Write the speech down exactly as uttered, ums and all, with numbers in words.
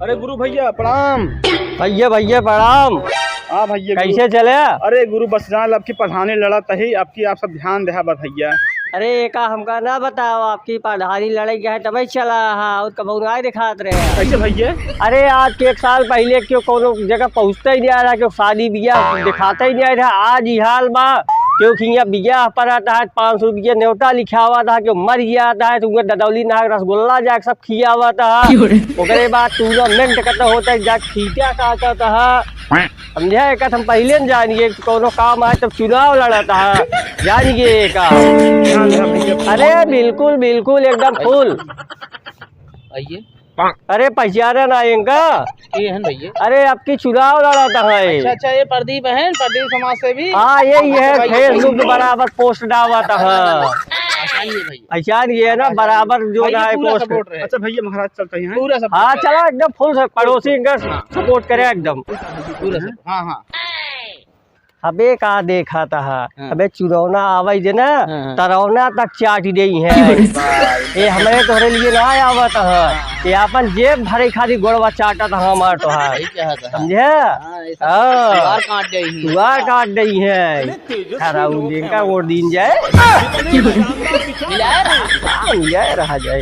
अरे गुरु भइया प्रणाम। भइया, भइया प्रणाम। हाँ भइया, गुरु। कइसे चले? अरे गुरु, बस जान, अब की प्रधानी लड़त ही, अब की आप सब ध्यान देहा बा भइया। अरे एका हमका ना बताओ, आपकी प्रधानी लड़ाई है तबे चला हा, और कबहुँ नाहीं दिखात रहे। कइसे भइया? अरे आज के एक साल पहिले क्यों कौनो जगह पहुँचते ही नहीं आ रहा, क्यों शादी बियाह दिखाते ही नहीं आ रहा। आज ही हाल बा, क्योंकि यहाँ बियाह पर आता है, पाँच सौ रुपया न्योता लिखावा था, क्यों मर गया था, तो उहे ददौली नहा के रसगुल्ला जाके सब खियावा था। क्यों रे? ओकरे बाद tournament कत होता है, जाके खींचा काटा था। समझा, एक हम पहिले न जानिए, कौनो काम आए तब चुनाव लड़त हा, जानिए का। हाँ, हाँ, भइया। अरे बिल्कुल, बिल्कुल एकदम full। आइए। अरे पहचाने ना इनका? के हैं भइया? अरे अब की चुनाव लड़त है। अच्छा, अच्छा, ये प्रदीप हैं, प्रदीप समाज सेवी। हाँ, यही है, अच्छा, भइया। Facebook पे बराबर post डालत है। पहचान लिए भइया। पहचान लिए ना, भइया, बराबर जो भइया ना है पूरा post। Support रहे। अच्छा भइया, महाराज चलते हैं। पूरा support हाँ, रहे। चला एकदम full से, पड़ोसी इनका हाँ। Support करे एकदम। पूरा support, हाँ, हाँ। अबे का देखा था, हाँ। अबे चुरौना आवै दे ना, हाँ, हाँ। तरौना तक चाट देई है। ये हमरे तोहरे लिए ना आवत है, ये अपन जेब भरे खातिर गोड़वा चाटत है हमार तोहार। सही कहा था। समझे? हाँ, ये सब हाँ। दुआर काट देई है। दुआर काट देई है। अरे तेजस्वी खराब लोग दिन हैं का हमारे वोट दीन जाए। मिलाए रहा। हाँ, मिलाए रहा जाए।